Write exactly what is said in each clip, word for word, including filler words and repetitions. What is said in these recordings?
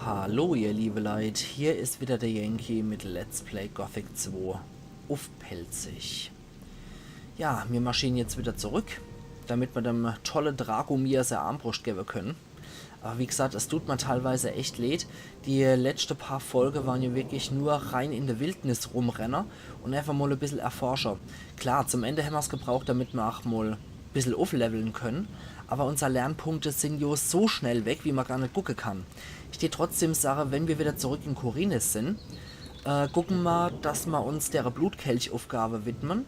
Hallo ihr liebe Leit, hier is wieder der Yankee mit Let's Play Gothic zwei uff Pälzisch. Ja, mir marschieren jetzt wieder zurück, damit mer dem tolle Dragomir sei Armbruscht gewwe könne. Aber wie gesagt, es tut mer teilweise echt leed. Die letschte paar Folge waren ja wirklich nur rein in der Wildnis rumrenne und einfach mol e bissel erforsche. Klar, zum Ende hämmer's gebraucht, damit mer ach mol bissel ufflevele könne, aber unser Lernpunkte sin jo so schnell weg, wie mer gar net gucke kann. Ich tät trotzdem sage, wenn mir wieder zurück in Khorinis sin, äh, gucke mer, dass mer uns dere Blutkelch-Uffgabe widmen.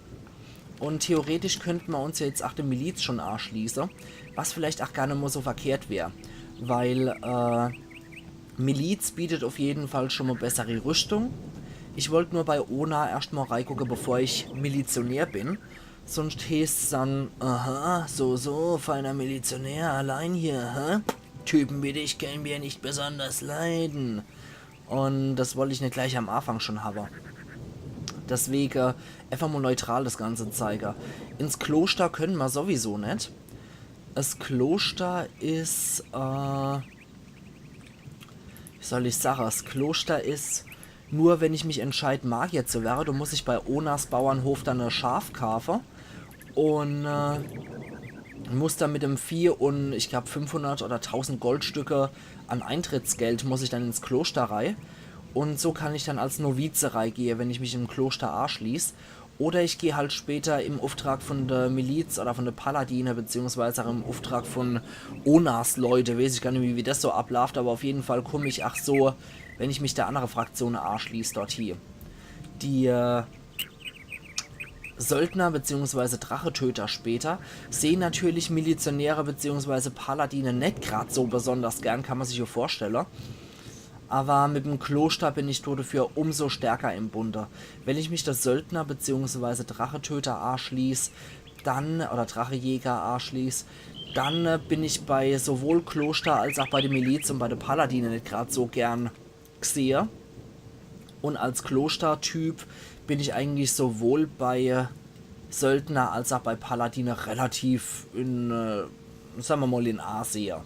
Und theoretisch könnt mer uns ja jetzt ach de Miliz schon aaschließe, was vielleicht ach gar net mol so verkehrt wär, weil, äh, Miliz bietet uff jeden Fall schon mol bessere Rüstung. Ich wollt nur bei Ona erscht mol reigucke, bevor ich Milizionär bin. Sunscht heeßt's dann, aha, so, so, feiner Milizionär, allein hier, hä? Typen wie dich können wir nicht besonders leiden. Und das wollt ich net gleich am Anfang schon hawwe. Deswege einfach mol neutral das Ganze zeige. Ins Kloster könne mer sowieso net. Das Kloster is, äh, wie soll ich sage, das Kloster is, nur wenn ich mich entscheid, Magier zu werre, do muss ich bei Onas Bauernhof dann e Schaf kaafe und, äh, muss dann mit dem Vieh und, ich glaub, fünfhundert oder tausend Goldstücke an Eintrittsgeld muss ich dann ins Kloster rei. Und so kann ich dann als Novize reigehe, wenn ich mich im Kloster aaschließ. Oder ich geh halt später im Ufftrag von der Miliz oder von der Paladine, beziehungsweise auch im Ufftrag von Onas Leute, weiß ich gar net, wie, wie das so ablaaft, aber auf jeden Fall komm ich, ach so, wenn ich mich der andere Fraktion aaschließ, dort hie. Die, äh, Söldner beziehungsweise Drachetöter später sehen natürlich Milizionäre beziehungsweise Paladine net grad so besonders gern, kann man sich ja vorstellen. Aber mit dem Kloster bin ich dodefür umso stärker im Bunde. Wenn ich mich der Söldner beziehungsweise Drachetöter aaschließ, dann, oder Drachejäger aaschließ, dann, äh, bin ich bei sowohl Kloster als auch bei der Miliz und bei der Paladine net grad so gern gsehe. Und als Klostertyp bin ich eigentlich sowohl bei Söldner als auch bei Paladine relativ in, äh, sagen wir mal, in Ansehen.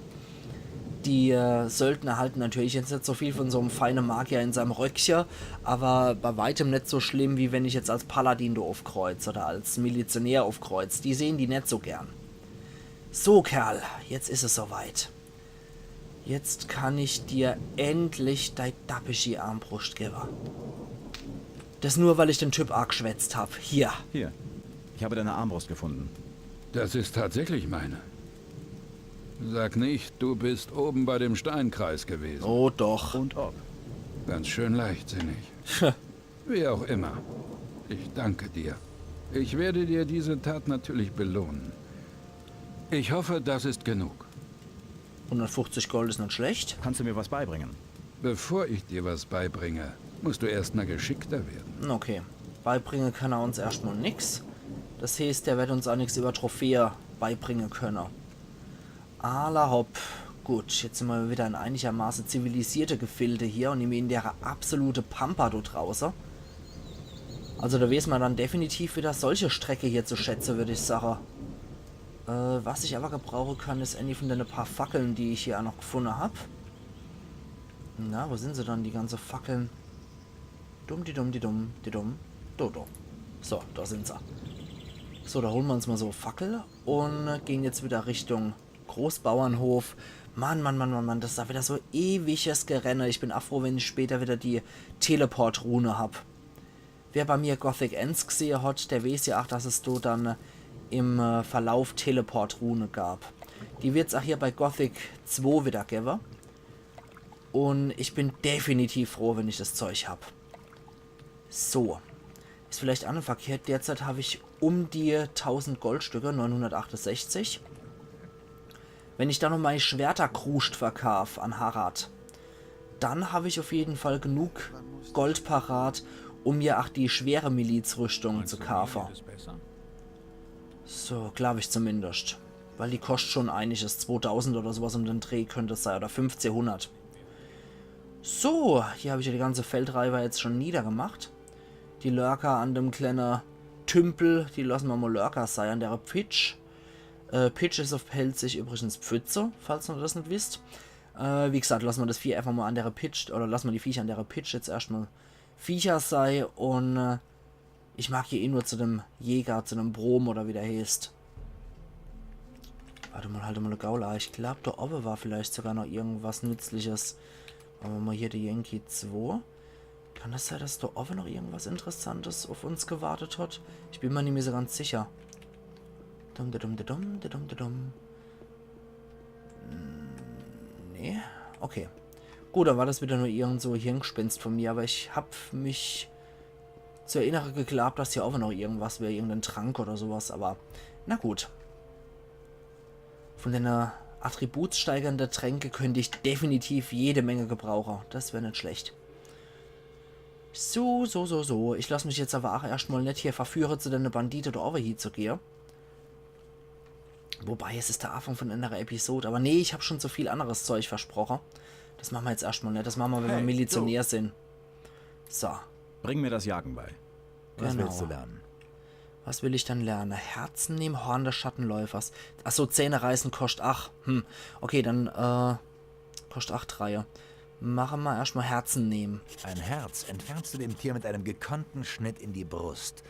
Die, äh, Söldner halten natürlich jetzt nicht so viel von so einem feinen Magier in seinem Röckche, aber bei weitem nicht so schlimm, wie wenn ich jetzt als Paladin da aufkreuz oder als Milizionär aufkreuz. Die sehen die nicht so gern. So, Kerl, jetzt ist es soweit. Jetzt kann ich dir endlich dei dappischi Armbruscht gewwe. Das nur, weil ich den Typ angeschwätzt hab. Hier. Hier, ich habe deine Armbrust gefunden. Das ist tatsächlich meine. Sag nicht, du bist oben bei dem Steinkreis gewesen. Oh doch. Und ob. Ganz schön leichtsinnig. Wie auch immer. Ich danke dir. Ich werde dir diese Tat natürlich belohnen. Ich hoffe, das ist genug. Hundertfünfzig Gold ist nicht schlecht. Kannst du mir was beibringen? Bevor ich dir was beibringe, musst du erstmal geschickter werden. Okay. Beibringen kann er uns erstmal nix. Das heißt, er wird uns auch nichts über Trophäe beibringen können. Alla hopp. Gut, jetzt sind wir wieder in einigermaßen zivilisierte Gefilde hier und nicht mehr in der absolute Pampa da draußen. Also da weiß man dann definitiv wieder solche Strecke hier zu schätzen, würde ich sagen. Äh, was ich aber gebrauchen kann, ist eine von den paar Fackeln, die ich hier auch noch gefunden hab. Na, wo sind sie dann, die ganze Fackeln? Dumm, die dumm, die dumm, die dumm. Do, do. So, da sind sie. So, da holen wir uns mal so Fackel und gehen jetzt wieder Richtung Großbauernhof. Mann, Mann, Mann, Mann, Mann, das ist da wieder so ewiges Gerenne. Ich bin auch froh, wenn ich später wieder die Teleport-Rune hab. Wer bei mir Gothic eins gesehen hat, der weiß ja auch, dass es da dann im, äh, Verlauf Teleport-Rune gab. Die wird's auch hier bei Gothic zwei wieder geben. Und ich bin definitiv froh, wenn ich das Zeug hab. So. Ist vielleicht auch nicht verkehrt. Derzeit hab ich um die tausend Goldstücke, neunhundertachtundsechzig. Wenn ich dann noch meine Schwerterkruscht verkauf an Harad, dann hab ich auf jeden Fall genug Gold parat, um mir auch die schwere Milizrüstung zu kaufen. So, glaub ich zumindest. Weil die kostet schon einiges. Zweitausend oder sowas um den Dreh könnte es sein. Oder fünfzehnhundert. So, hier hab ich ja die ganze Feldreiber jetzt schon niedergemacht. Die Lurker an dem kleinen Tümpel, die lassen wir mal Lurker sein, an der Pitch. Äh, Pitch ist auf Pälzisch übrigens Pfütze, falls ihr das nicht wisst. Äh, wie gesagt, lass ma das Vieh einfach mal an der Pitsch, oder lass ma die Viecher an der Pitsch jetzt erscht mal Viecher sei un, äh, ich mag hier eh nur zu dem Jäger, zu dem Brom oder wie der heißt. Wart mal, halt mal Gaul a. Ich glaub, do owwe war vielleicht sogar noch irgendwas Nützliches. Mache ma mal hier die Yankee zwei. Kann das sei, dass do owwe noch irgendwas Interessantes auf uns gewartet hat? Ich bin mir nimmi so ganz sicher. Dum, da, dum, da, dum, da, dum, da, dum. Hm, nee. Okay. Gut, dann war das wieder nur irgend so Hirngespinst von mir, aber ich hab mich zu erinnere geglaubt, dass hier owwe noch irgendwas wär, irgendein Trank oder sowas, aber na gut. Von dene attributssteigernde Tränke könnt ich definitiv jede Menge gebrauche. Das wär net schlecht. So, so, so, so. Ich lass mich jetzt aber auch erscht mal net hier verführe, zu dene Bandite do owwe hiezugehe. Wobei, es is der Anfang von einer Episode. Aber nee, ich hab schon so viel anderes Zeug versproche. Das mache ma jetzt erscht mal net. Das mache ma, wenn ma Hey, Milizionär du. Sin. So. Bring mir das Jagen bei. Was Genau. willst du lernen? Was will ich dann lerne? Herzen nehmen, Horn des Schattenläufers. Ach so, Zähne reißen koscht acht. Hm. Okay, dann, äh, koscht acht Reihe. Mache ma erscht mal Herzen nehmen. Ein Herz entfernst du dem Tier mit einem gekonnten Schnitt in die Brust.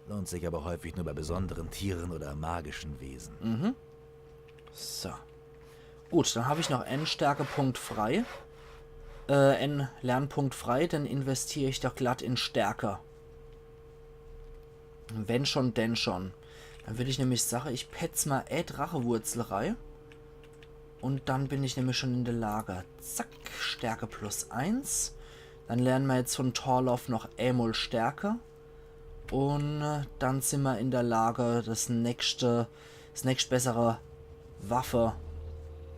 Lohnt sich aber häufig nur bei besonderen Tieren oder magischen Wesen. Mhm. So. Gut, dann hab ich noch en Stärkepunkt frei. Äh, en Lernpunkt frei, dann investier ich doch glatt in Stärke. Wenn schon, denn schon. Dann will ich nämlich sache, ich petz mal e Drachewurzel rei. Und dann bin ich nämlich schon in der Lage. Zack, Stärke plus eins. Dann lerne ma jetzt von Torloff noch emol Stärke. Und, äh, dann sin ma in der Lage, das nächste, das nächstbessere Waffe,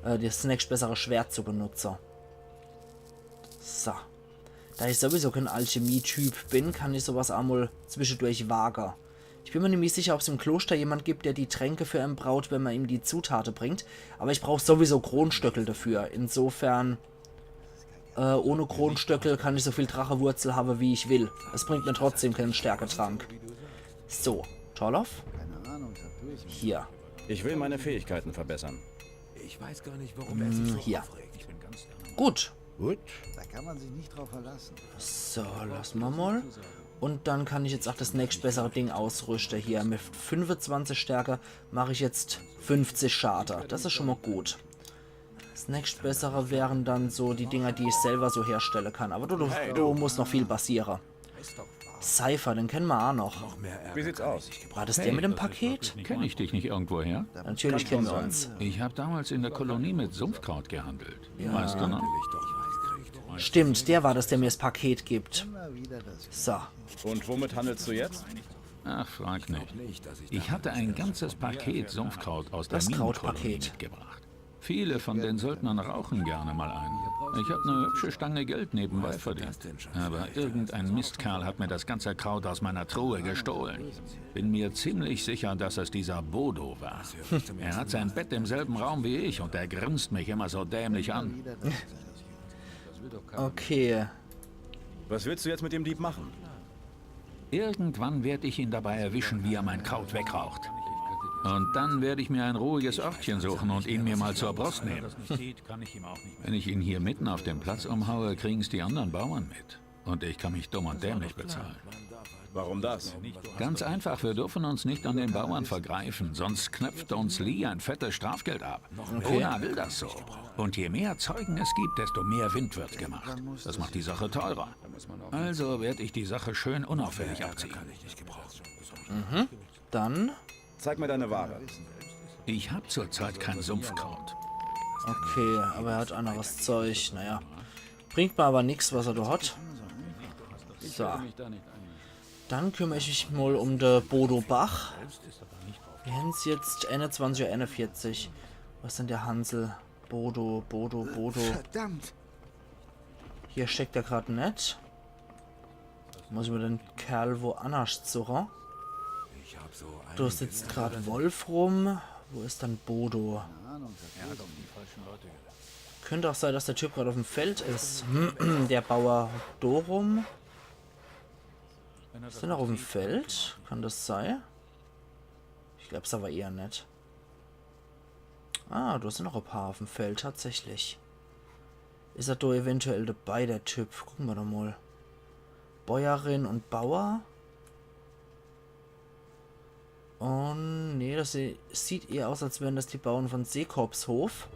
äh, das nächstbessere Schwert zu benutze. So. Da ich sowieso kein Alchemie-Typ bin, kann ich sowas auch mal zwischendurch wage. Ich bin mir nämlich sicher, ob's im Kloster jemand gibt, der die Tränke für einen braut, wenn man ihm die Zutate bringt. Aber ich brauch sowieso Kronstöckel dafür. Insofern, äh, ohne Kronstöckel kann ich so viel Drachewurzel haben, wie ich will. Es bringt mir trotzdem keinen Stärketrank. So, Torloff? Hier. Ich will meine Fähigkeiten verbessern. Ich weiß gar nicht, warum er sich Hm, so hier. aufregt. Gut. Gut. Da kann man sich nicht drauf verlassen. So, lass ma mal. Und dann kann ich jetzt auch das nächstbessere Ding ausrüsten hier. Mit fünfundzwanzig Stärke mache ich jetzt fünfzig Schade. Das ist schon mal gut. Das nächstbessere wären dann so die Dinger, die ich selber so herstellen kann. Aber du, du, du musst noch viel passieren. Cypher, den kennen wir auch noch. Wie sieht's aus? War das der Hey, mit dem Paket? Kenn ich dich nicht irgendwoher? Natürlich kennen wir uns. Ich hab damals in der Kolonie mit Sumpfkraut gehandelt. Weißt du noch? Stimmt, der war das, der mir das Paket gibt. So. Und womit handelst du jetzt? Ach, frag nicht. Ich hatte ein ganzes Paket Sumpfkraut aus der Das Minenkolonie Krautpaket. mitgebracht. Viele von den Söldnern rauchen gerne mal einen. Ich hab ne hübsche Stange Geld nebenbei verdient. Aber irgendein Mistkerl hat mir das ganze Kraut aus meiner Truhe gestohlen. Bin mir ziemlich sicher, dass es dieser Bodo war. Er hat sein Bett im selben Raum wie ich und er grinst mich immer so dämlich an. Okay. Was willst du jetzt mit dem Dieb machen? Irgendwann werd ich ihn dabei erwischen, wie er mein Kraut wegraucht. Und dann werd ich mir ein ruhiges Örtchen suchen und ihn mir mal zur Brust nehmen. Wenn ich ihn hier mitten auf dem Platz umhaue, kriegen's die anderen Bauern mit. Und ich kann mich dumm und dämlich bezahlen. Warum das? Ganz einfach, wir dürfen uns nicht an den Bauern vergreifen, sonst knöpft uns Lee ein fettes Strafgeld ab. Okay. Ona will das so. Und je mehr Zeugen es gibt, desto mehr Wind wird gemacht. Das macht die Sache teurer. Also werd ich die Sache schön unauffällig abziehen. Mhm. Dann Zeig mir deine Ware. Ich hab zurzeit kein Sumpfkraut. Okay, aber er hat anderes Zeug. Naja. Bringt mir aber nix, was er da hat. So. Dann kümmer ich mich mal um de Bodo Bach. Wir haben's jetzt einundzwanzig Uhr einundvierzig. Was denn der Hansel? Bodo, Bodo, Bodo. Verdammt! Hier steckt er grad net. Muss ich mir den Kerl woannerscht suche. Du sitzt grad Wolf rum. Wo is dann Bodo? Könnt auch sei, dass der Typ grad auf'm Feld is. Der Bauer do rum. Is der noch auf'm Feld? Kann das sei? Ich glaub's aber eher net. Ah, du hast ja noch e paar auf'm Feld, tatsächlich. Is er do eventuell dabei, der Typ? Gucke mer doch mol. Bäuerin und Bauer. Und nee, das sie- sieht eher aus, als wären das die Bauern von Sekorps Hof.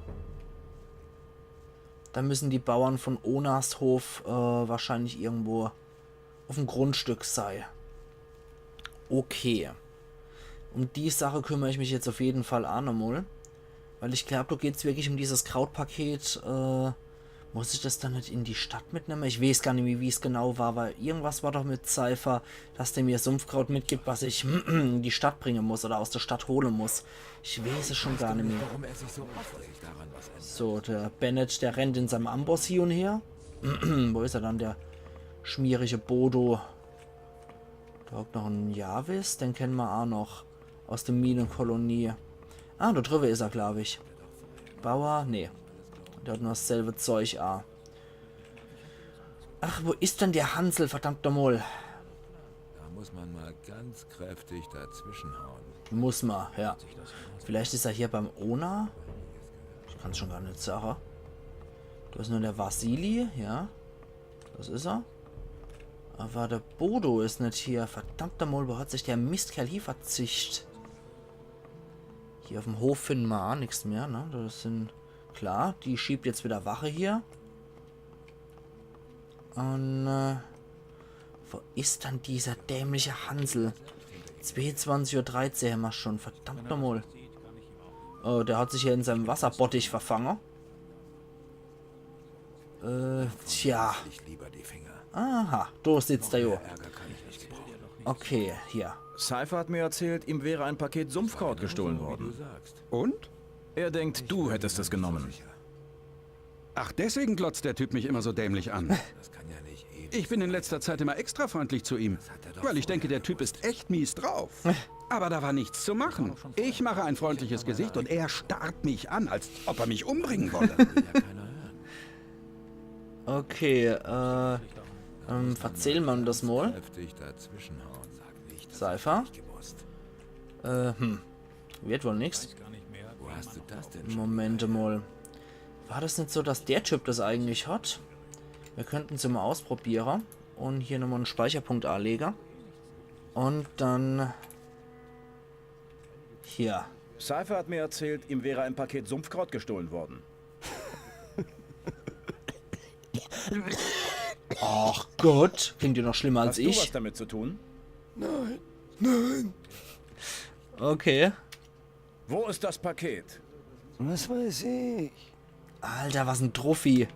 Da müssen die Bauern von Onas Hof äh, wahrscheinlich irgendwo auf dem Grundstück sei. Okay. Um die Sache kümmere ich mich jetzt auf jeden Fall auch nochmal. Weil ich glaube, da geht's wirklich um dieses Krautpaket. Äh, muss ich das dann nicht in die Stadt mitnehmen? Ich weiß gar nicht mehr, wie es genau war, weil irgendwas war doch mit Cipher, dass der mir Sumpfkraut mitgibt, was ich in die Stadt bringen muss oder aus der Stadt holen muss. Ich weiß es schon gar nicht mehr. So, der Bennett, der rennt in seinem Amboss hier und her. Wo ist er dann, der schmierige Bodo? Da hockt noch ein Jarvis, den kennen wir auch noch aus der Minenkolonie. Ah, da drüber ist er, glaube ich. Bauer? Nee. Der hat nur dasselbe Zeug an. Ach, wo ist denn der Hansel, verdammt nochmal? Da muss man mal ganz kräftig dazwischenhauen. Muss man, ja. Vielleicht ist er hier beim Ona? Ich kann's schon gar nicht sagen. Da ist nur der Vasili, ja. Das ist er. Aber der Bodo ist nicht hier. Verdammt nochmal, wo hat sich der Mistkerl hier verzischt? Hier auf dem Hof finden wir auch nichts mehr, ne? Das sind, klar, die schiebt jetzt wieder Wache hier. Und, äh, wo ist dann dieser dämliche Hansel? Zweiundzwanzig Uhr dreizehn haben wir schon, verdammt nochmal. Oh, der hat sich hier in seinem Wasserbottich verfangen. Äh, tja. Ich lieber die Finger. Aha, da sitzt er jo. Ärger kann ich nicht gebrauchen. Okay, hier. Cipher hat mir erzählt, ihm wäre ein Paket Sumpfkraut gestohlen worden. Du sagst. Und? Er denkt, du hättest es genommen. Ach, deswegen glotzt der Typ mich immer so dämlich an. Das kann ja nicht ewig. Ich bin in letzter Zeit immer extra freundlich zu ihm, weil ich denke, der Typ ist echt mies drauf. Aber da war nichts zu machen. Ich mache ein freundliches Gesicht und er starrt mich an, als ob er mich umbringen wolle. Okay, äh, ähm, verzähl mer das mal. Kräftig dazwischenhauen, sag nicht, das Cipher? gewusst. Äh, hm. Wird wohl nix. Wo hast du das denn schon? Moment mal. War das nicht so, dass der Typ das eigentlich hat? Wir könnten es mal ausprobieren. Und hier nochmal einen Speicherpunkt anlegen. Und dann... Hier. Cipher hat mir erzählt, ihm wäre ein Paket Sumpfkraut gestohlen worden. Ach Gott, klingt ja noch schlimmer als Hast du was ich. Damit zu tun? Nein, nein. Okay. Wo ist das Paket? Was weiß ich? Alter, was ein Trophy.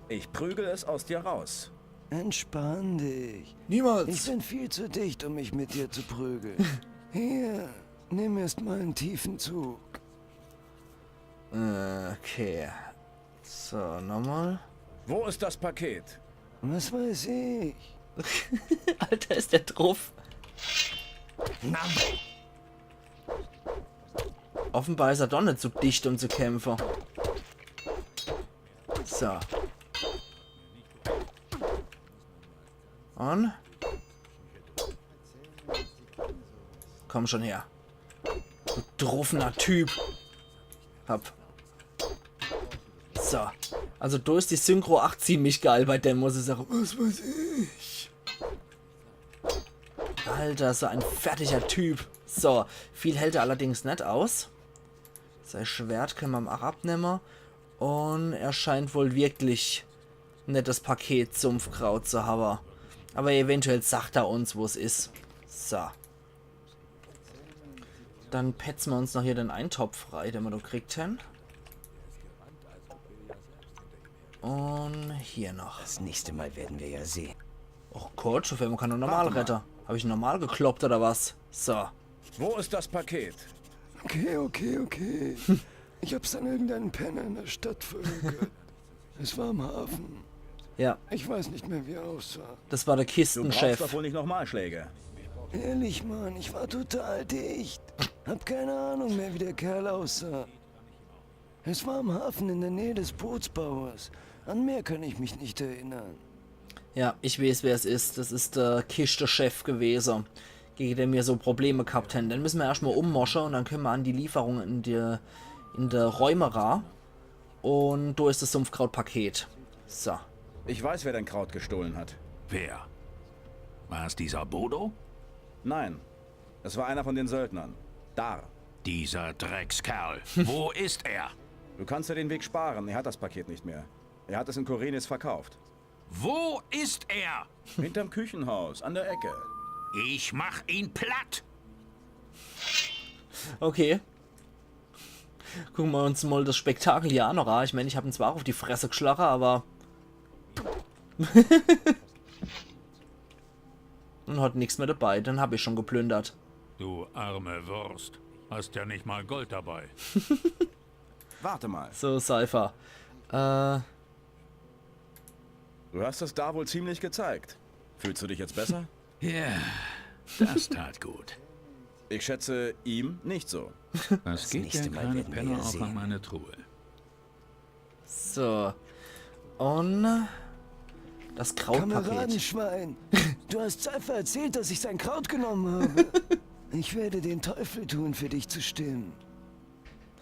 Ich prügel es aus dir raus. Entspann dich. Ich Niemals. bin viel zu dicht, um mich mit dir zu prügeln. Hier, nimm erst mal einen tiefen Zug. Äh, okay. So, nochmal. Wo ist das Paket? Was weiß ich? Alter, ist der drauf. Offenbar ist er doch nicht so dicht, um zu kämpfen. So. Und? Komm schon her. Du druffener Typ. Hopp. So. Also da ist die Synchro ach ziemlich geil bei dem, muss ich sagen. Was weiß ich. Alter, so ein fertiger Typ. So, viel hält er allerdings nicht aus. Sein Schwert können wir ihm auch abnehmen. Und er scheint wohl wirklich nicht das Paket Sumpfkraut zu haben. Aber eventuell sagt er uns, wo es ist. So. Dann petzen wir uns noch hier den Eintopf frei, den wir da gekriegt haben. Und hier noch. Das nächste Mal werden wir ja sehen. Oh Gott, auf einmal kann er normal reden. Habe ich normal gekloppt oder was? So. Wo ist das Paket? Okay, okay, okay. Ich hab's an irgendeinen Penner in der Stadt verhökert. Es war im Hafen. Ja, Ich weiß nicht mehr, wie er aussah. das war der Du brauchst Kistenchef. Doch wohl nicht nochmal Schläge. Ehrlich, Mann, ich war total dicht. Hab keine Ahnung mehr, wie der Kerl aussah. Es war im Hafen in der Nähe des Bootsbauers. An mehr kann ich mich nicht erinnern. Ja, ich weiß, wer es ist. Das ist der Kistechef gewesen, gegen den wir so Probleme gehabt haben. Den müssen wir erstmal ummoschen und dann können wir an die Lieferung in der, in der Räume ran. Und da ist das Sumpfkrautpaket. So. Ich weiß, wer dein Kraut gestohlen hat. Wer? War es dieser Bodo? Nein, es war einer von den Söldnern. Dar. Dieser Dreckskerl. Wo ist er? Du kannst dir den Weg sparen, er hat das Paket nicht mehr. Er hat es in Khorinis verkauft. Wo ist er? Hinterm Küchenhaus, an der Ecke. Ich mach ihn platt. Okay. Gucke mer uns mol das Spektakel hier an, oder? Ich mein, ich hab en zwar auch auf die Fresse geschlache, aber... Und hat nix mehr dabei, den hab ich schon geplündert. Du arme Wurst. Hast ja nicht mal Gold dabei. Warte mal. So, Cipher. Äh, Du hast es Dar wohl ziemlich gezeigt. Fühlst du dich jetzt besser? Ja, das tat gut. Ich schätze, ihm nicht so. Was geht nächste der Mal kleine werden wir Penner ja auch sehen. An meine Truhe? So. Und das Krautpaket. Kameradenschwein, du hast Cipher erzählt, dass ich sein Kraut genommen habe. Ich werde den Teufel tun, für dich zu stimmen.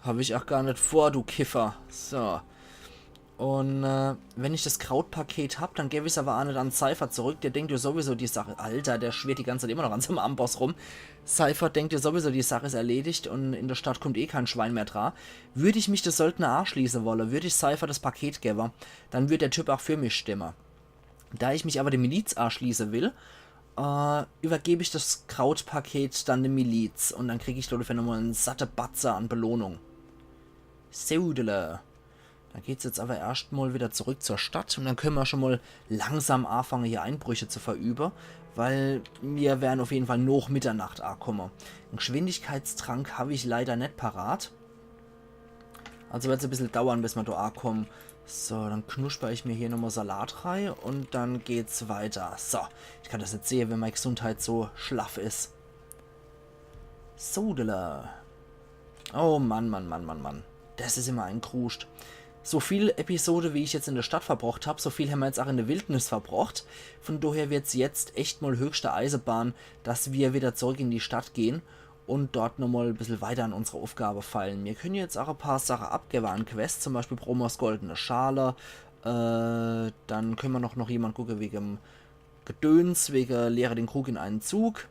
Hab ich auch gar net vor, du Kiffer. So. Und äh, wenn ich das Krautpaket hab, dann geb ich's aber auch net an Cipher zurück. Der denkt ja sowieso die Sache. Alter, der schwirrt die ganze Zeit immer noch an seinem Amboss rum. Cipher denkt ja sowieso, die Sache is erledigt und in der Stadt kommt eh kein Schwein mehr dra. Würd ich mich de Söldner aschließe wolle, würd ich Cipher das Paket gewwe, dann würd der Typ auch für mich stimme. Da ich mich aber de Miliz aschließe will, äh, übergeb ich das Krautpaket dann de Miliz und dann krieg ich dafür nochmal en satte Batze an Belohnung. Sodele. Da geht's jetzt aber erscht mal wieder zurück zur Stadt und dann können wir schon mal langsam anfangen, hier Einbrüche zu verüben, weil wir werden auf jeden Fall noch Mitternacht ankommen. En Geschwindigkeitstrank hab ich leider net parat. Also wird's ein bisschen dauern, bis wir da ankommen. So, dann knusper ich mir hier nochmal Salat rein und dann geht's weiter. So, ich kann das net sehe, wenn meine Gesundheit so schlaff is. Sodele. Oh Mann, Mann, Mann, Mann, Mann. Das is immer en Kruscht. So viel Episode, wie ich jetzt in der Stadt verbrocht hab, so viel haben wir jetzt auch in der Wildnis verbrocht. Von daher wird's jetzt echt mal höchste Eisebahn, dass wir wieder zurück in die Stadt gehen und dort nochmal ein bisschen weiter an unsere Aufgabe feilen. Wir können jetzt auch ein paar Sachen abgeben an Quests, zum Beispiel Bromors goldene Schale. Äh, dann können wir noch, noch jemand gucken wegen Gedöns, wegen Leere den Krug in einen Zug.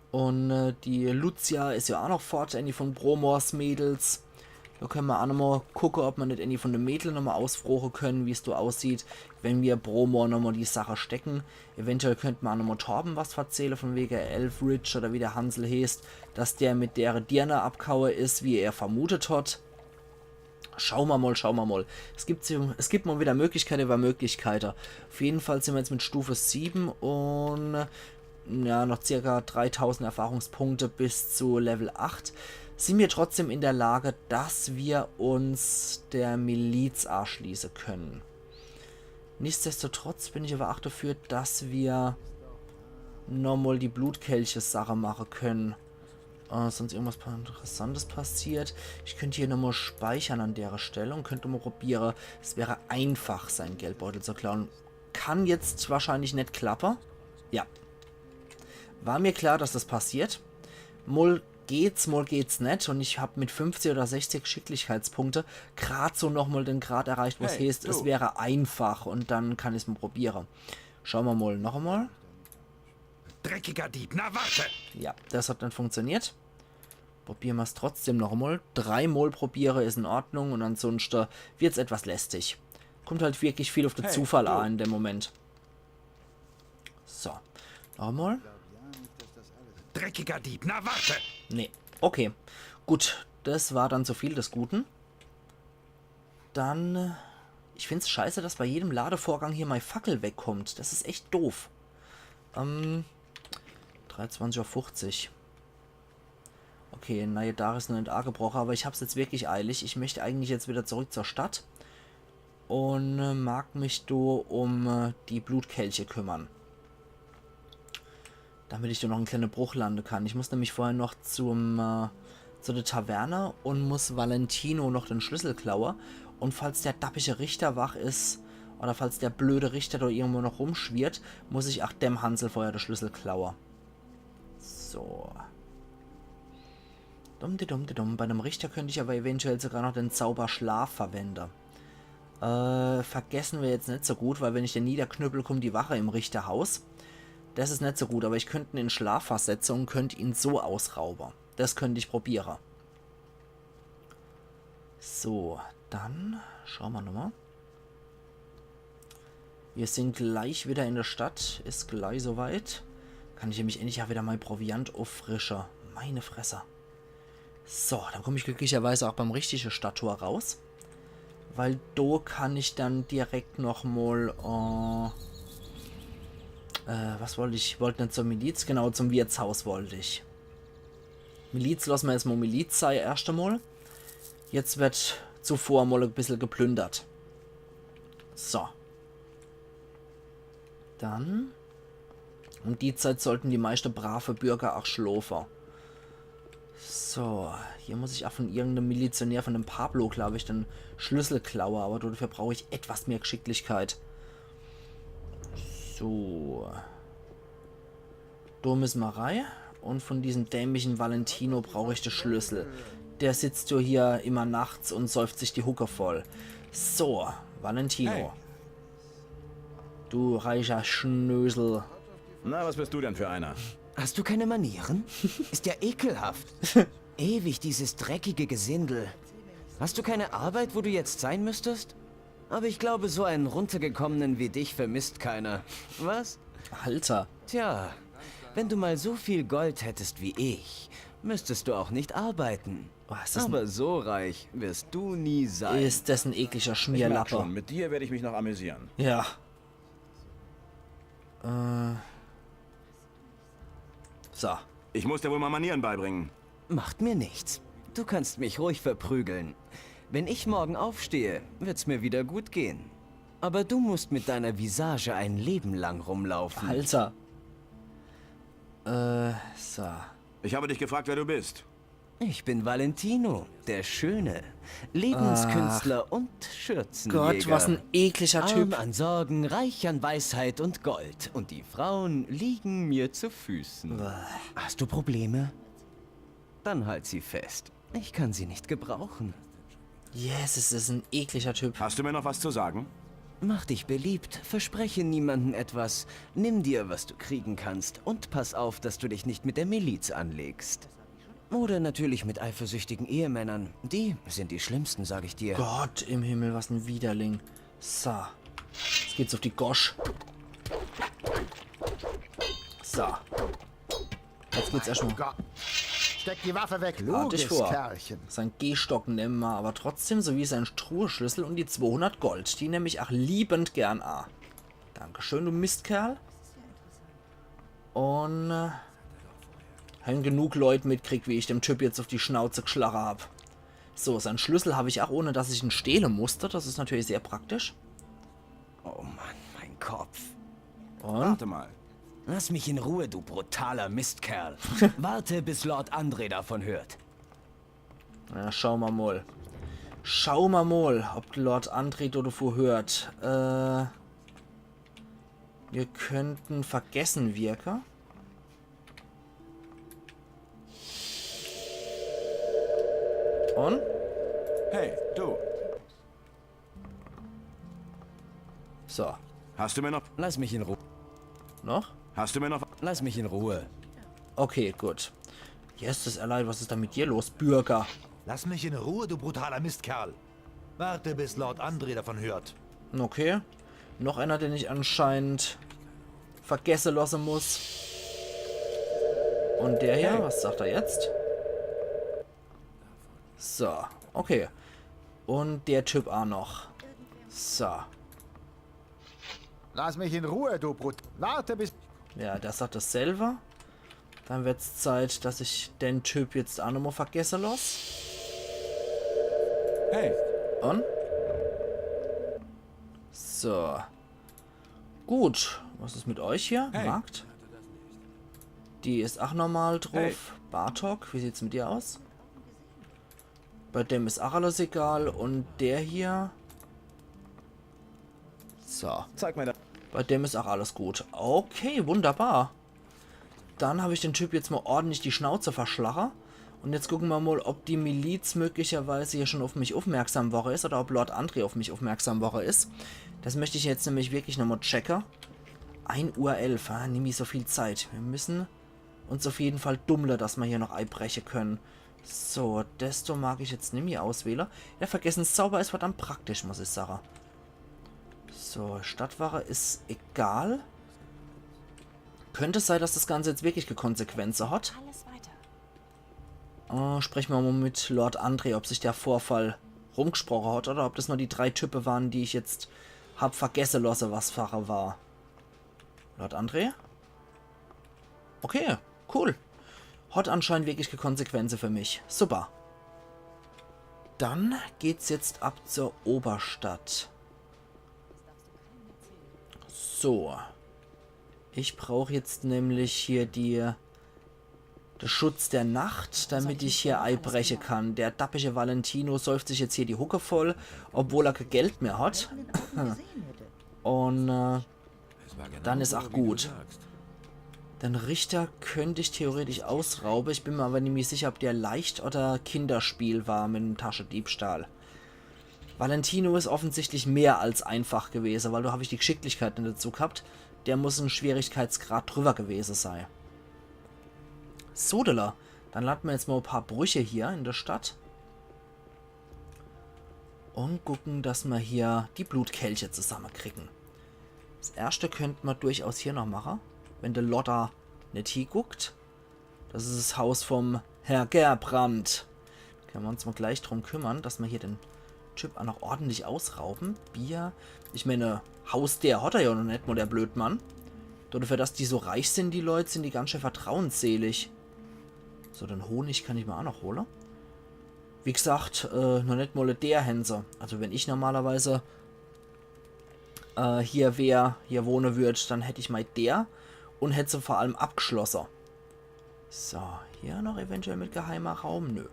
Und äh, die Lucia is ja auch noch fort, eine von Bromors Mädels. Da können wir auch nochmal gucken, ob wir net eine von den Mädels nochmal ausfrochen können, wie's da aussieht, wenn wir Bromor nochmal die Sache stecken. Eventuell könnten wir auch nochmal Torben was verzählen, von wegen Elfridge oder wie der Hansel heißt, dass der mit der Dirne abgehauen is, wie er vermutet hat. Schauen wir mal, schauen wir mal. Es gibt, es gibt mal wieder Möglichkeiten über Möglichkeiten. Auf jeden Fall sind wir jetzt mit Stufe sieben und ja, noch circa dreitausend Erfahrungspunkte bis zu Level acht. Sind wir trotzdem in der Lage, dass wir uns der Miliz anschließen können. Nichtsdestotrotz bin ich aber auch dafür, dass wir nochmal die Blutkelche-Sache machen können. Äh, sonst irgendwas pa- Interessantes passiert. Ich könnte hier nochmal speichern an der Stelle und könnte mal probieren. Es wäre einfach, seinen Geldbeutel zu klauen. Kann jetzt wahrscheinlich net klappen. Ja. War mir klar, dass das passiert. Mal geht's, mal geht's net. Und ich hab mit fünfzig oder sechzig Geschicklichkeitspunkte grad so nochmal den Grad erreicht, wo es Hey, heißt, es du. wäre einfach. Und dann kann ich's mal probieren. Schauen wir mal noch einmal. Dreckiger Dieb, na warte! Ja, das hat net funktioniert. Probieren wir's trotzdem noch einmal. Dreimal probiere is in Ordnung und ansonsten wird's etwas lästig. Kommt halt wirklich viel auf den Hey, Zufall du. an in dem Moment. So, noch einmal. Dreckiger Dieb, na warte! Nee. Okay. Gut, das war dann zu viel des Guten. Dann, äh, ich find's scheiße, dass bei jedem Ladevorgang hier meine Fackel wegkommt. Das is echt doof. Ähm, dreiundzwanzig Uhr fünfzig. Okay, neue Dach is noch net angebrochen, aber ich hab's jetzt wirklich eilig. Ich möchte eigentlich jetzt wieder zurück zur Stadt und äh, mag mich do um äh, die Blutkelche kümmern. Damit ich do noch en kleine Bruch lande kann. Ich muss nämlich vorher noch zum, äh, zu der Taverne und muss Valentino noch den Schlüssel klaue. Und falls der dappische Richter wach is, oder falls der blöde Richter do irgendwo noch rumschwirrt, muss ich auch dem Hansel vorher den Schlüssel klaue. So. Dumm, di dumm, di dumm. Bei dem Richter könnte ich aber eventuell sogar noch den Zauber Schlaf verwenden. Äh, vergesse mer jetzt net so gut, weil wenn ich den niederknüppel, kummt die Wache im Richterhaus. Des is net so gut, awwer ich könnt en in Schlaf versetze un könnt ihn so ausraube. Des könnt ich probiere. So, dann schaue mer nochmol. Mir sin gleich widder in de Stadt. Is gleich so weit. Kann ich nämlich endlich aa widder mei Proviant uffrische. Meine Fresse. So, dann kumm ich glücklicherweise aa beim richtige Stadttor raus. Weil do kann ich dann direkt nochmol, äh, äh, was wollt ich? Wollt net zur Miliz? Genau, zum Wirtshaus wollt ich. Miliz losse mer jetzt mol Miliz sei, erscht emol. Jetzt werd zuvor mol e bissel geplündert. So. Dann. Um die Zeit sollten die meischte brave Bürger aa schlofe. So, hier muss ich aa von irgendem Milizionär, von dem Pablo, glaab ich, de Schlüssel klaue, awwer dodefür brauch ich etwas mehr Geschicklichkeit. So. Do misse mer rei. Un von diesem dämliche Valentino brauch ich de Schlüssel. Der sitzt jo hier immer nachts un säuft sich die Hucke voll. So, Valentino. Hey. Du reicher Schnösel. Na, was bist du denn für einer? Hast du keine Manieren? Ist ja ekelhaft. Ewig dieses dreckige Gesindel. Hast du keine Arbeit, wo du jetzt sein müsstest? Aber ich glaube, so einen Runtergekommenen wie dich vermisst keiner. Was? Alter. Tja, wenn du mal so viel Gold hättest wie ich, müsstest du auch nicht arbeiten. Oh, is des en, aber so reich wirst du nie sein. Is des en ekliger Schmierlappe. Ich merk schon, mit dir werde ich mich noch amüsieren. Ja. Äh. So. Ich muss dir wohl mal Manieren beibringen. Macht mir nichts. Du kannst mich ruhig verprügeln. Wenn ich morgen aufstehe, wird's mir wieder gut gehen. Aber du musst mit deiner Visage ein Leben lang rumlaufen. Alter. Äh, so. Ich habe dich gefragt, wer du bist. Ich bin Valentino, der Schöne, Lebenskünstler und Schürzenjäger. Gott, was en ekliger Typ. Arm an Sorgen, reich an Weisheit und Gold. Und die Frauen liegen mir zu Füßen. Bäh. Hast du Probleme? Dann halt sie fest. Ich kann sie nicht gebrauchen. Yes, is des en ekliger Typ. Hast du mir noch was zu sagen? Mach dich beliebt, verspreche niemandem etwas, nimm dir, was du kriegen kannst, und pass auf, dass du dich nicht mit der Miliz anlegst. Oder natürlich mit eifersüchtigen Ehemännern. Die sind die schlimmsten, sag ich dir. Gott im Himmel, was en Widerling. So. Jetzt geht's uff die Gosch. So. Jetzt geht's erscht mol. Gott. Steck die Waffe weg. Hatte ich vor. Kluges Kerlchen. Sein Gehstock nemme mer awwer trotzdem, sowie sein Truheschlüssel un die zwohundert Gold. Die nemm ich aa liebend gern aa. Dankeschön, du Mistkerl. Un, äh, hän genug Leut mitgekriegt, wie ich dem Typ jetzt uff die Schnauze geschlache hab. So, sein Schlüssel hab ich aa, ohne dass ich en stehle musste. Des is natürlich sehr praktisch. Oh Mann, mein Kopf. Un? Warte mal. Lass mich in Ruhe, du brutaler Mistkerl. Warte, bis Lord André davon hört. Na, schaue mer mol. Schaue mer mol, ob Lord André do devun hört. Äh, mir könnten Vergesse wirke. Un? Hey, du. So. Hast du mir noch... Lass mich in Ruhe. Noch? Hast du mir noch... Lass mich in Ruhe. Okay, gut. Jesses, Alter, was is dann mit dir los, Bürger? Lass mich in Ruhe, du brutaler Mistkerl. Warte, bis Lord André davon hört. Okay. Noch einer, den ich anscheinend vergesse losse muss. Un der hier, was sagt er jetzt? So, okay. Un der Typ aa noch. So. Lass mich in Ruhe, du Brut. Warte bis... Ja, der sagt dasselbe. Dann werd's Zeit, dass ich den Typ jetzt aa nochmol vergesse loss. Hey. Un? So. Gut. Was is mit euch hier? Hey. Markt? Die is aa normal druff. Hey. Bartok, wie sieht's mit dir aus? Bei dem is aa alles egal. Un der hier. So. Zeig mir das. Bei dem is aa alles gut. Okay, wunderbar. Dann hab ich den Typ jetzt mol ordentlich die Schnauze verschlache. Un jetzt gucke mer mol, ob die Miliz möglicherweise hier schon uff mich uffmerksam worre is oder ob Lord Andre uff mich uffmerksam worre is. Das möcht ich jetzt nämlich wirklich nochmol checke. Ein Uhr elf, ah, nimmi so viel Zeit. Mir müssen uns uff jeden Fall dummle, dass mer hier noch eibreche könne. So, des do mag ich jetzt nimmi auswähle. Ja, Vergessenszauber is verdammt praktisch, muss ich sage. So, Stadtwache is egal. Könnt sei, dass das Ganze jetzt wirklich Konsequenze hat. Alles weiter. Äh, spreche mer mol mit Lord Andre, ob sich der Vorfall rumgesproche hat oder ob das nur die drei Type waren, die ich jetzt hab vergesse losse, was Sache war. Lord Andre? Okay, cool. Hat anscheinend wirklich Konsequenze für mich. Super. Dann geht's jetzt ab zur Oberstadt. So. Ich brauch jetzt nämlich hier die, de Schutz der Nacht, damit ich hier eibreche kann. Der dappische Valentino säuft sich jetzt hier die Hucke voll, obwohl er kein Geld mehr hat. Un äh, dann is ach gut. Den Richter könnt ich theoretisch ausraube. Ich bin mir aber nimmi sicher, ob der leicht oder Kinderspiel war mit dem Taschediebstahl. Valentino is offensichtlich mehr als einfach gewese, weil do hab ich die Geschicklichkeit net dazu gehabt. Der muss en Schwierigkeitsgrad drüber gewese sei. Sodele, dann lade mer jetzt mol e paar Brüche hier in der Stadt. Un gucken, dass mer hier die Blutkelche zusammekriegen. Das erschte könnt mer durchaus hier noch mache, wenn de Lothar net hieguckt. Das is das Haus vom Herr Gerbrand. Könne mer uns mol gleich drum kümmere, dass mer hier den Typ ach noch ordentlich ausraube. Bier. Ich meine, Hausdeer hat er ja noch net mol, der Blödmann. Dafür, dass die so reich sin, die Leut, sin die ganz schön vertrauensselig. So, den Honig kann ich mer ach noch hole. Wie gesagt, äh, noch net mol e Deer hänn se. Also wenn ich normalerweise äh, hier wär, hier wohne würd, dann hätt ich mei Deer un hätt se vor allem abgeschlosse. So, hier noch eventuell mit geheimer Raum? Nö.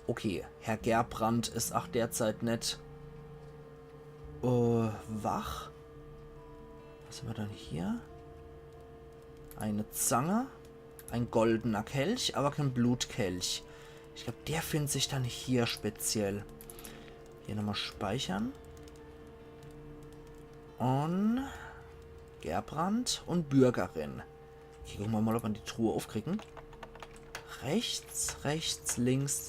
Okay, Herr Gerbrand is ach derzeit net, äh, wach. Was hämmer dann hier? Eine Zange, ein goldener Kelch, aber kein Blutkelch. Ich glaub, der findt sich dann hier speziell. Hier nochmal speichern. Un Gerbrand un Bürgerin. Okay, gucke mer mal, ob mer die Truhe aufkriegen. Rechts, rechts, links.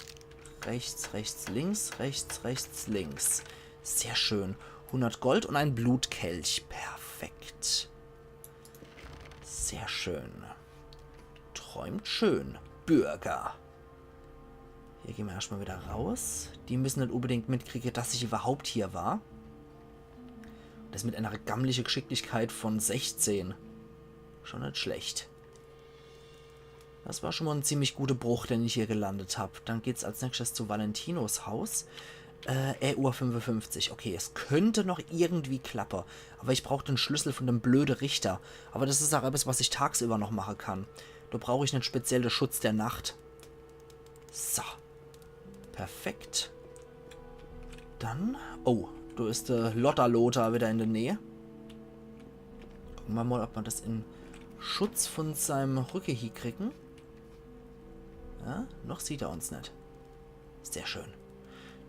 Rechts, rechts, links. Rechts, rechts, links. Sehr schön. Hundert Gold un ein Blutkelch. Perfekt. Sehr schön. Träumt schön, Bürger. Hier gehn mer erschtmal wieder raus. Die müssen net unbedingt mitkriege, dass ich überhaupt hier war. Das mit einer gammliche Geschicklichkeit von sechzehn. Schon net schlecht. Das war schon mal en ziemlich gute Bruch, den ich hier gelandet hab. Dann geht's als nächstes zu Valentinos Haus. Äh, e Uhr fünfundfünfzig. Okay, es könnte noch irgendwie klappe. Aber ich brauch den Schlüssel von dem blöde Richter. Aber das is auch etwas, was ich tagsüber noch mache kann. Do brauch ich net speziell de Schutz der Nacht. So. Perfekt. Dann, oh, do is de Lothar Lothar wieder in der Nähe. Gucke mer mal, ob mer das in Schutz von seinem Rücke hiekriegen. Ja, noch sieht er uns net. Sehr schön.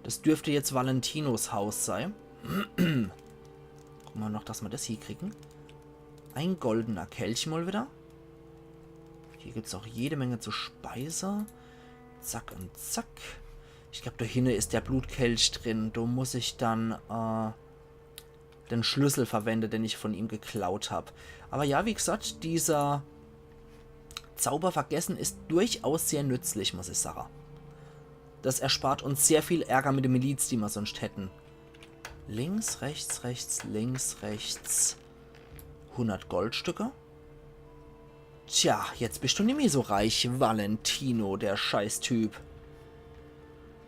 Das dürfte jetzt Valentinos Haus sei. Gucke mer noch, dass mer das hiekriegen. Ein goldener Kelch mal wieder. Hier gibt's auch jede Menge zu speise. Zack un zack. Ich glaub, do hinne is der Blutkelch drin. Do muss ich dann, äh, den Schlüssel verwende, den ich von ihm geklaut hab. Aber ja, wie gesagt, dieser Zauber Vergessen is durchaus sehr nützlich, muss ich sage. Das erspart uns sehr viel Ärger mit der Miliz, die mer sonst hätten. Links, rechts, rechts, links, rechts. Hundert Goldstücke. Tja, jetzt bist du nimmi so reich, Valentino, der Scheißtyp.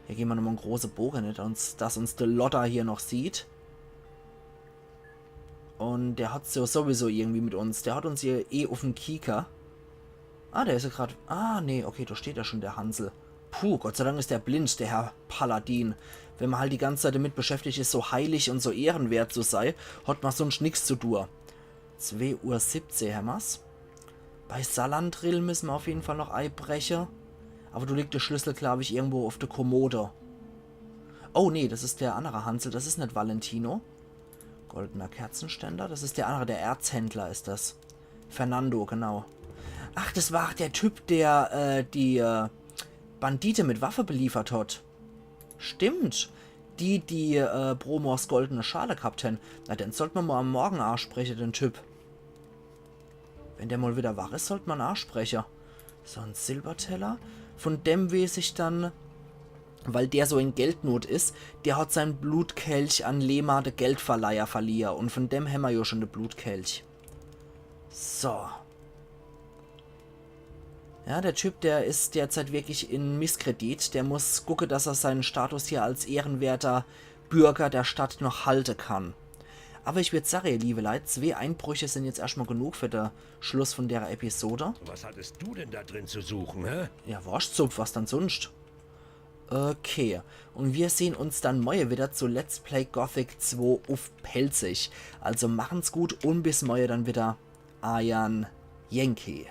Hier gehn mer nochmal en große Boge, net, uns, dass uns de Lothar hier noch sieht. Un der hat's ja sowieso irgendwie mit uns. Der hat uns hier eh uff'n Kieker. Ah, der is ja grad. Ah, nee, okay, do steht ja schon der Hansel. Puh, Gott sei Dank is der blind, der Herr Paladin. Wenn mer halt die ganze Zeit damit beschäftigt is, so heilig un so ehrenwert zu sei, hat mer sonst nix zu tue. Zwei Uhr siebzehn hämmer's. Bei Salandril müssen mer auf jeden Fall noch eibreche. Aber do liegt de Schlüssel, glaub ich, irgendwo uff de Kommode. Oh nee, das is der annere Hansel, das is net Valentino. Goldener Kerzenständer, das is der annere, der Erzhändler is das. Fernando, genau. Ach, das war der Typ, der äh, die äh, Bandite mit Waffe beliefert hat. Stimmt. Die, die äh, Bromors goldene Schale gehabt hän. Na, den sollt ma mal am Morgen anspreche, den Typ. Wenn der mal wieder wach is, sollt ma anspreche. So en Silberteller. Von dem weeß ich dann, weil der so in Geldnot is, der hat sein Blutkelch an Lema, de Geldverleiher, verliehe. Und von dem hämmer jo schon de Blutkelch. So. Ja, der Typ, der is derzeit wirklich in Misskredit. Der muss gucke, dass er seinen Status hier als ehrenwerter Bürger der Stadt noch halte kann. Aber ich würd sage, ihr liebe Leit, zwee Einbrüche sind jetzt erstmal genug für de Schluss von der Episode. Was hattest du denn da drin zu suchen, hä? Ja, Worschtsupp, was dann sonst? Okay, und wir sehen uns dann morje wieder zu Let's Play Gothic zwei uff Pälzisch. Also machen's gut und bis morje dann wieder. Eier Yankee.